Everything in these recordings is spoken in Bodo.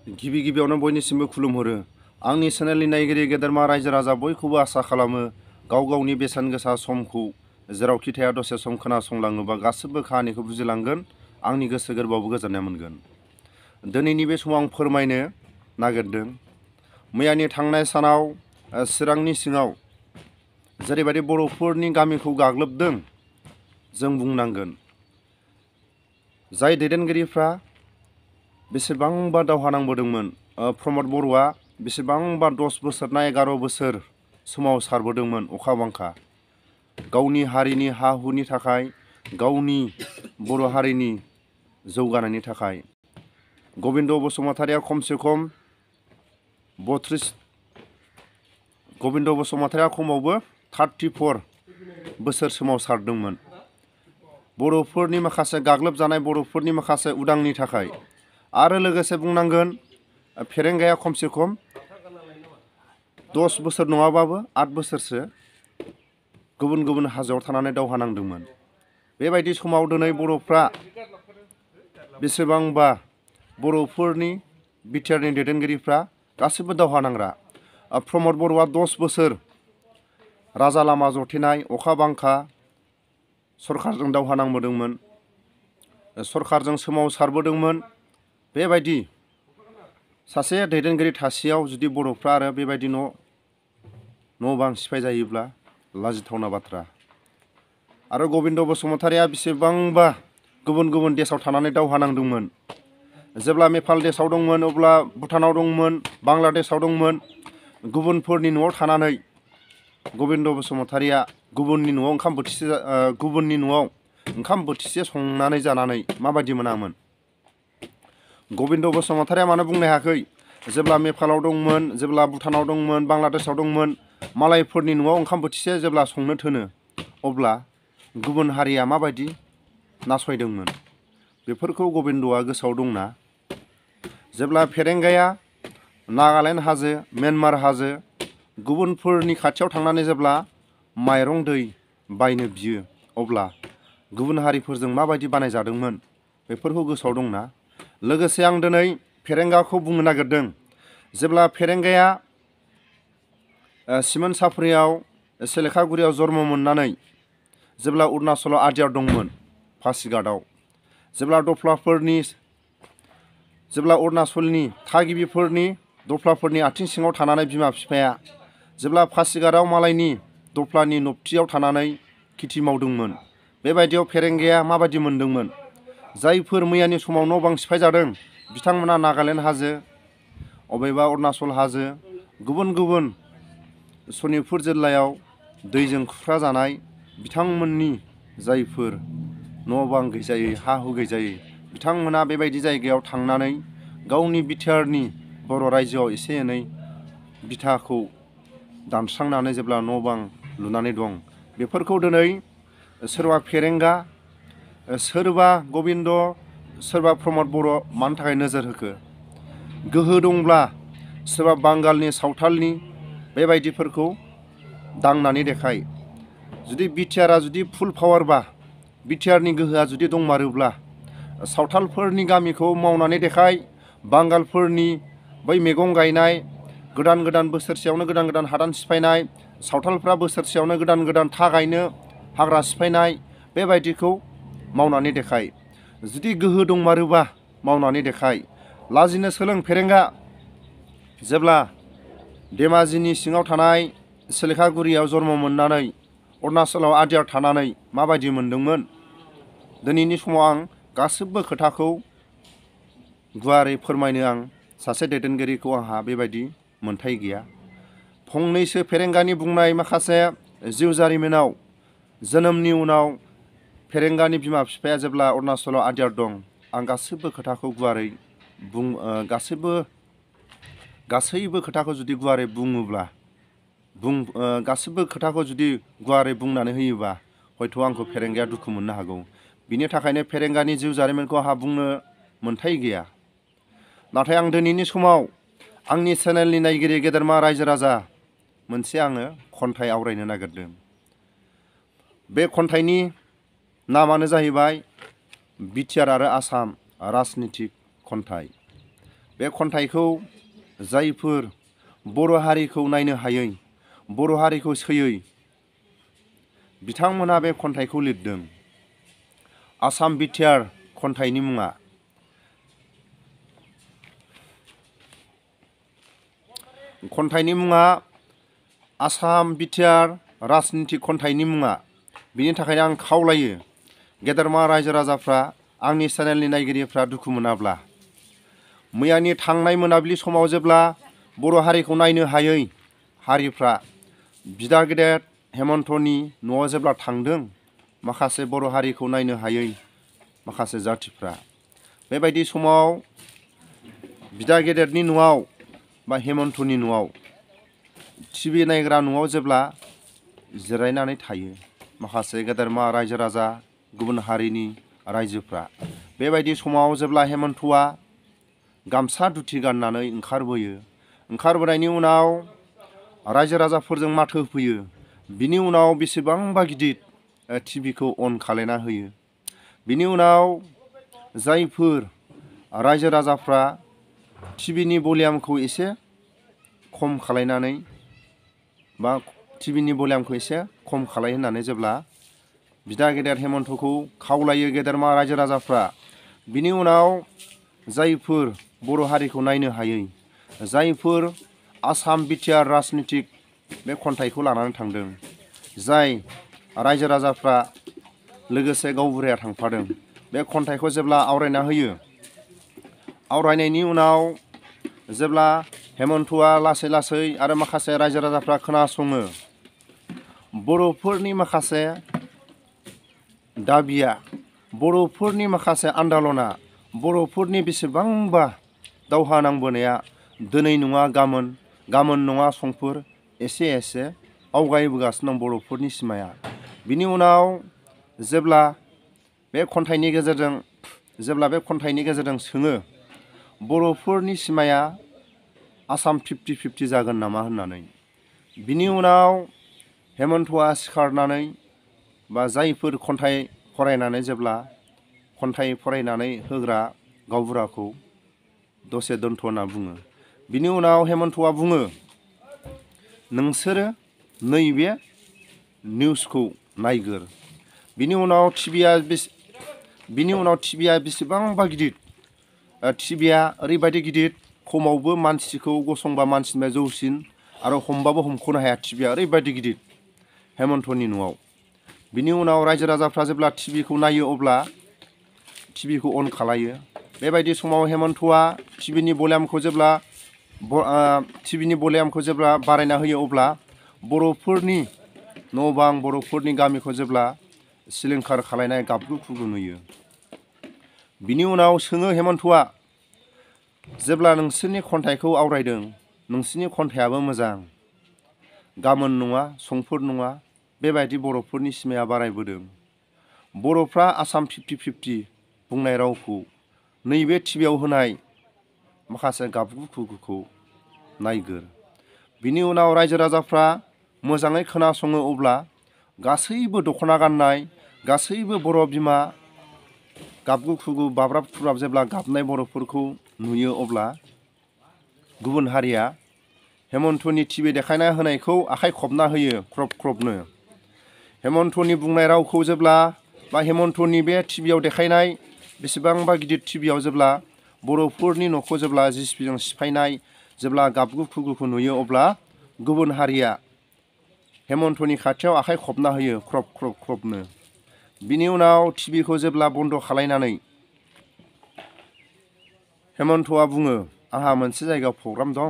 गिबि गिबियावनो बयनिसिमबो खुलुमहरो। आंनि चेनेलनि नायगिरि गेदेरमा रायजो राजा बयखौबो आसा खालामो गाव गावनि बेसेन गोसा समखौ जेरावखि थाया दसे सम खोनासंलाङोबा गासिबो खाहानिखौ बुजिलांगोन, आंनि गोसो गोरबोआवबो गोजोननाय मोनगोन। दिनैनि बे समाव आं फोरमायनो नागिरदों मैयानि थांनाय सानाव चिरांनि सिङाव जेरैबायदि बर'फोरनि गामिखौ गाग्लोबदों जों बुंनांगोन। जाय दैदेनगिरिफ्रा बेसेबांबा दावहा नांबोदोंमोन, प्रमद बर'आ बेसेबांबा 10 बोसोर ना 11 बोसोर सोमावसारबोदोंमोन अखा बांखा गावनि हारिनि हा हुनि थाखाय, गावनि बर' हारिनि जौगानायनि थाखाय। गबिन्द बसुमतारिया खमसे खम 32, गबिन्द बसुमतारिया खमावबो 34 बोसोर सोमावसारदोंमोन बर'फोरनि माखासे गाग्लोबजानाय बर'फोरनि माखासे उदांनि थाखाय। आरो लोगोसे बुंनांगोन फेरेंगाया खमसे खम 10 बोसोर नङाबाबो 8 बोसोरसो गुबुन गुबुन हाजोआव थानानै दावहा नांदोंमोन। बेबायदि समाव दिनै बर'फ्रा बेसेबांबा बर'फोरनि बिटिआरनि दैदेनगिरिफ्रा गासिबो दावहा नांग्रा। प्रमद बर'आ 10 बोसोर राजा लामा जथेनाय, अखा बांखा सरखारजों दावहा नांबोदोंमोन, सरखारजों सोमावसारबोदोंमोन। बेबायदि सासे दैदेनगिरि थासेयाव जुदि बर'फ्रा आरो बेबायदि न' बां सिफाय जायोब्ला लाजिथावना बाथ्रा। आरो गबिन्द बसुमतारिया बेसेबांबा गुबुन गुबुन देशआव थानानै दावहा नांदोंमोन। जेब्ला नेपाल देशआव दंमोन, अब्ला भुटानाव दंमोन, बांलादेशआव दंमोन। गुबुनफोरनि न'आव थानानै गबिन्द बसुमतारिया गुबुननि न'आव ओंखाम बोथिसे संनानै जानानै माबायदि मोनामोन? गबिन्द बसुमतारिया मानो बुंनो हायाखै? जेब्ला नेपालाव दंमोन, जेब्ला भुटानाव दंमोन, बांलादेशआव दंमोन, मालायफोरनि न'आव ओंखाम बोथिसे जेब्ला संनो थोनो, अब्ला गुबुन हारिया माबायदि नासयदोंमोन? बेफोरखौ गबिन्दआ गोसोआव दंना? जेब्ला फेरेंगाया नागालेण्ड हाजो, म्यानमार हाजो, गुबुनफोरनि खाथियाव थांनानै जेब्ला माइरं दै बायनो बियो, अब्ला गुबुन हारिफोरजों माबायदि बानायजादोंमोन? बेफोरखौ गोसोआव दंना? लोगोसे आं दिनै फेरेंगाखौ बुंनो नागिरदों। जेब्ला फेरेंगाया सिमोन साफ्रियाव सेलेखागुरियाव जन्म मोननानै जेब्ला अरुणाचलाव आदियार दंमोन, पासिघाटआव, जेब्ला अरुणाचलनि थागिबिफोरनि दफ्लाफोरनि आथिं सिङाव थानानै बिमा बिफाया जेब्ला पासिघाटआव मालायनि दफ्लानि नबथियाव थानानै खेथि मावदोंमोन, बेबायदियाव फेरेंगाया माबायदि मोनदोंमोन? जायफोर मैयानि समाव न' बां सिफाय जादों बिथांमोना नागालेण्ड हाजो, अबेबा अरुणाचल हाजो, गुबुन गुबुन सनितपुर जिल्लायाव दैजों खुरखा जानाय बिथांमोननि जायफोर न' बां गैजायै, हा हु गैजायै, बिथांमोना बेबायदि जायगायाव थांनानै गावनि बिटिआरनि बर' रायजोआव एसे एनै बिथाखौ दानस्रांनानै जेब्ला न' बां लुनानै दं, बेफोरखौ दिनै सोरबा फेरेंगा, सोरबा गबिन्द, सोरबा प्रमद बर' मानो थाखाय नोजोर होखो? गोहो दंब्ला सोरबा बांगालनि, सावथालनि बेबायदिफोरखौ दांनानै देखाय। जुदि बिटिआरआ जुदि फुल पावारबा, बिटिआरनि गोहोआ जुदि दंमारोब्ला सावथालफोरनि गामिखौ मावनानै देखाय। बांगालफोरनि बै मैगं गायनाय, गोदान गोदान बोसोरसेयावनो गोदान गोदान हादान सिफायनाय, सावथालफ्रा बोसोरसेयावनो गोदान गोदान था गायनो हाग्रा सिफायनाय, बेबायदिखौ मावनानै देखाय। जुदि गोहो दंमारोबा मावनानै देखाय। लाजिनो सोलों फेरेंगा। जेब्ला धेमाजिनि सिङाव थानाय सेलेखागुरियाव जन्म मोननानै अरुणाचलाव आदियार थानानै माबायदि मोनदोंमोन? दिनैनि समाव आं गासिबो खोथाखौ गुवारै फोरमायनो आं सासे दैदेनगिरिखौ आंहा बेबायदि मोन्थाय गैया। फंनैसो फेरेंगानि बुंनाय माखासे जिउ जारिमिनाव जोनोमनि उनाव फेरेंगानि बिमा बिफाया जेब्ला अरुणाचलाव आदियार दं, आं गासिबो खोथाखौ गुवारै गासैबो खोथाखौ जुदि गुवारै बुङोब्ला गासिबो खोथाखौ जुदि गुवारै बुंनानै होयोबा हयथ' आंखौ फेरेंगाया दुखु मोननो हागौ। बिनि थाखायनो फेरेंगानि जिउ जारिमिनखौ आंहा बुंनो मोन्थाय गैया। नाथाय आं दिनैनि समाव आंनि चेनेलनि नायगिरि गेदेरमा रायजो राजा मोनसे आङो खन्थाइ आवरायनो नागिरदों। बे खन्थाइनि नामानो जाहैबाय बिटिआर आरो आसाम राजनितिक खन्थाइ। बे खन्थाइखौ जायफोर बर' हारिखौ नायनो हायै, बर' हारिखौ सैयै बिथांमोना बे खन्थाइखौ लिरदों। आसाम बिटिआर खन्थाइनि मुङा आसाम बिटिआर राजनितिक खन्थाइनि मुङा। बिनि थाखायनो आं खावलायो गेदेरमा रायजो राजाफ्रा, आंनि चेनेलनि नायगिरिफ्रा दुखु मोनाब्ला, मैयानि थांनाय मोनाबिलि समाव जेब्ला बर' हारिखौ नायनो हायै हारिफ्रा बिदा गेदेर हेमन्तनि न'आव जेब्ला थांदों, माखासे बर' हारिखौ नायनो हायै माखासे जाथिफ्रा, बेबायदि समाव बिदा गेदेरनि न'आव बा हेमन्तनि न'आव टिभि नायग्रा न'आव जेब्ला जिरायनानै थायो माखासे गेदेरमा रायजो राजा, गुबुन हारिनि रायजोफ्रा, बेबायदि समाव जेब्ला हेमन्तआ गामसा दुथि गाननानै ओंखारबोयो, ओंखारबोनायनि उनाव रायजो राजाफोरजों माथो होफैयो, बिनि उनाव बेसेबांबा गिदिर टिभिखौ अन खालायना होयो। बिनि उनाव जायफोर रायजो राजाफ्रा टिभिनि भलिउमखौ एसे खम खालायनानै बा टिभिनि भलिउमखौ एसे खम खालाय होननानै जेब्ला बिदा गेदेर हेमन्तखौ खावलायो गेदेरमा रायजो राजाफ्रा, बिनि उनाव जायफोर बर' हारिखौ नायनो हायै, जायफोर आसाम बिटिआर राजनितिक बे खन्थाइखौ लानानै थांदों, जाय रायजो राजाफ्रा लोगोसे गावबुराया थांफादों, बे खन्थाइखौ जेब्ला आवरायना होयो, आवरायनायनि उनाव जेब्ला हेमन्तआ लासै लासै आरो माखासे रायजो राजाफ्रा खोनासङो, बर'फोरनि माखासे दाबिया, बर'फोरनि माखासे आन्दलना, बर'फोरनि बेसेबांबा दावहा नांबोनाया दिनै नङा गाबोन, गाबोन नङा समफोर एसे एसे आवगायबोगासिनो दं बर'फोरनि सिमाया। बिनि उनाव जेब्ला बे खन्थाइनि गेजेरजों सोङो बर'फोरनि सिमाया आसाम 50-50 जागोन नामा होननानै, बिनि उनाव हेमन्तआ सिखारनानै बा जायफोर खन्थाइ फरायनानै होग्रा गावबुराखौ दसे दोनथ' होनना बुङो। बिनि उनाव हेमन्तआ बुङो, नोंसोरो नैबे निउसखौ नायगोर। बिनि उनाव टिभिया बेसेबांबा गिदिर, टिभिया ओरैबायदि गिदिर, खमावबो मानसिखौ गसंबा मानसिनिफ्राय जौसिन आरो हमबाबो हमख'नो हाया, टिभिया ओरैबायदि गिदिर हेमन्तनि न'आव। बिनि उनाव रायजो राजाफ्रा जेब्ला टिभिखौ नायो अब्ला टिभिखौ अन खालायो। बेबायदि समाव हेमन्तआ टिभिनि भलिउमखौ जेब्ला बारायना होयो अब्ला बर'फोरनि न' बां, बर'फोरनि गामिखौ जेब्ला सिलिंखार खालायनाय गाबगु खुगु नुयो। बिनि उनाव सोङो हेमन्तआ, जेब्ला नोंसोरनि खन्थाइखौ आवरायदों, नोंसोरनि खन्थाइयाबो मोजां, गाबोन नङा समफोर नङा बेबायदि बर'फोरनि सिमाया बारायबोदों। बर'फ्रा आसाम 50-50 बुंनाय रावखौ नैबे टिभियाव होनाय माखासे गाबगु खुगुखौ नायगोर। बिनि उनाव रायजो राजाफ्रा मोजाङै खोनासङो अब्ला गासैबो दख'ना गाननाय, गासैबो बर' बिमा गाबगु खुगु बाब्राब खुब्राब जेब्ला गाबनाय बर'फोरखौ नुयो अब्ला गुबुन हारिया हेमन्तनि टिभि देखायना होनायखौ आखाइ खबना होयो ख्रब ख्रबनो। हेमन्तनि बुंनाय रावखौ जेब्ला बा हेमन्तनि बे टिभियाव देखायनाय बेसेबांबा गिदिर टिभियाव जेब्ला बर'फोरनि न'खौ जेब्ला जिसिपिजों सिफायनाय, जेब्ला गाबगु खुगुखौ नुयो अब्ला गुबुन हारिया हेमन्तनि खाथियाव आखाइ खबना होयो ख्रब ख्रब ख्रबनो। बिनि उनाव टिभिखौ जेब्ला बन्द' खालायनानै हेमन्तआ बुङो, आंहा मोनसे जायगायाव प्रग्राम दं,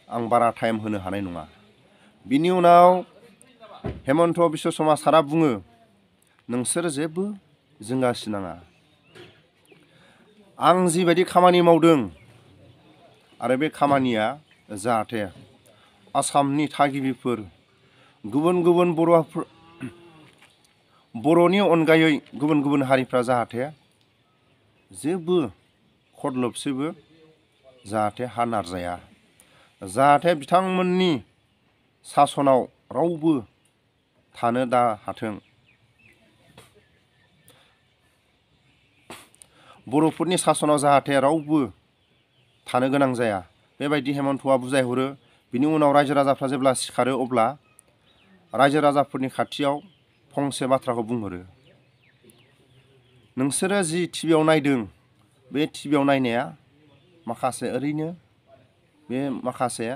आं बारा टाइम होनो हानाय नङा। बिनि उनाव हेमन्त बिश्व सारा बुङो, नोंसोर जेबो जिंगासिनाङा, आं जिबायदि खामानि मावदों आरो बे खामानिया जाहाथे आसामनि थागिबिफोर, गुबुन गुबुन बर'नि अनगायै गुबुन गुबुन हारिफ्रा जाहाथे जेबो खरलबसेबो जाहाथे हा नारजाया, जाहाथे बिथांमोननि सासनाव रावबो थानो दा हाथों, बर'फोरनि सासनाव जाहाथे रावबो थानो गोनां जाया बेबायदि हेमन्तआ बुजायहरो। बिनि उनाव रायजो राजाफ्रा जेब्ला सिखारो अब्ला रायजो राजाफोरनि खाथियाव फंसे बाथ्राखौ बुंहरो। नोंसोरो जि टिभियाव नायदों बे टिभियाव नायनाया माखासे ओरैनो बे माखासे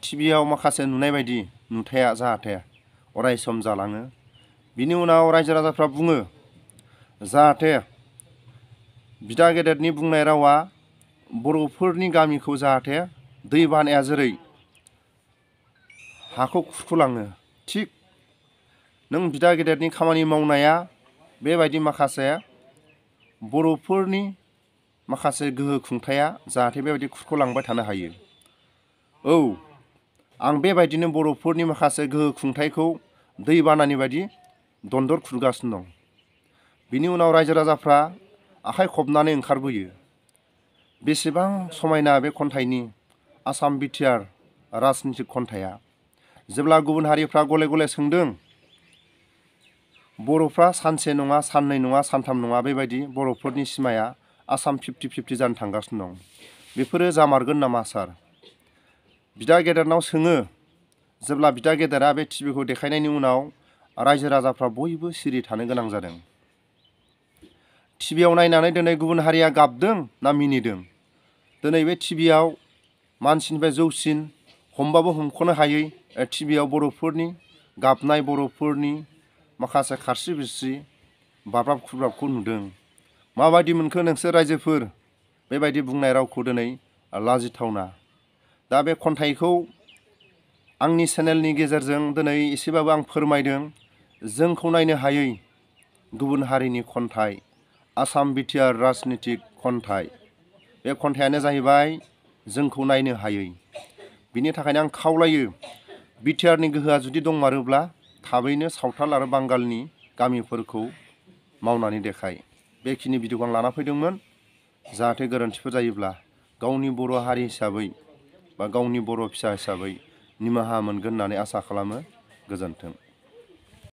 टिभियाव माखासे नुनाय बायदि नुथाया जाहाथे अरायसम जालाङो। बिनि उनाव रायजो राजाफ्रा बुङो जाहाथे बिदा गेदेरनि बुंनाय रावा बर'फोरनि गामिखौ जाहाथे दै बानाया जेरै हाखौ खुरख'लाङो थिग नों बिदा गेदेरनि खामानि मावनाया बेबायदि माखासे बर'फोरनि माखासे गोहो खुंथाया जाहाथे बेबायदि खुरख'लांबाय थानो हायो। औ आं बेबायदिनो बर'फोरनि माखासे गोहो खुंथायखौ दैबानानि बायदि दन्दर खुरगासिनो दं। बिनि उनाव रायजो राजाफ्रा आखाइ खबनानै ओंखारबोयो। बेसेबां समायना बे खन्थाइनि आसाम बिटिआर राजनितिक खन्थाइया। जेब्ला गुबुन हारिफ्रा गले गले सोंदों बर'फ्रा सानसे नङा साननै नङा सानथाम नङा बेबायदि बर'फोरनि सिमाया आसाम 50-50 जानो थांगासिनो दं। बेफोरो जामारगोन नामा सार? बिदा गेदेरनाव सोङो। जेब्ला बिदा गेदेरा बे टिभिखौ देखायनायनि उनाव रायजो राजाफ्रा बयबो सिरि थानो गोनां जादों। टिभियाव नायनानै दिनै गुबुन हारिया गाबदों ना मिनिदों? दिनै बे टिभियाव मानसिनिफ्राय जौसिन हमबाबो हमख'नो हायै टिभियाव बर'फोरनि गाबनाय बर'फोरनि माखासे खारस्रि बिरस्रि बाब्राब खुब्राबखौ नुदों। माबायदि मोनखो नोंसोर रायजोफोर? बेबायदि बुंनाय रावखौ दिनै लाजिथावना। दा बे खन्थाइखौ आंनि चेनेलनि गेजेरजों दिनै एसेबाबो आं फोरमायदों। जोंखौ नायनो हायै गुबुन हारिनि खन्थाइ आसाम बिटिआर राजनितिक खन्थाइ। बे खन्थाइयानो जाहैबाय जोंखौ नायनो हायै। बिनि थाखायनो आं खावलायो बिटिआरनि गोहोआ जुदि दंमारोब्ला थाबैनो सावथाल आरो बांगालनि गामिफोरखौ मावनानै देखाय। बेखिनि भिडिअखौ आं लाना फैदोंमोन। जाहाथे गोरोन्थिफोर जायोब्ला गावनि बर' हारि हिसाबै बा गावनि बर' फिसा हिसाबै निमाहा मोनगोन होननानै आसा खालामो। गोजोन्थों।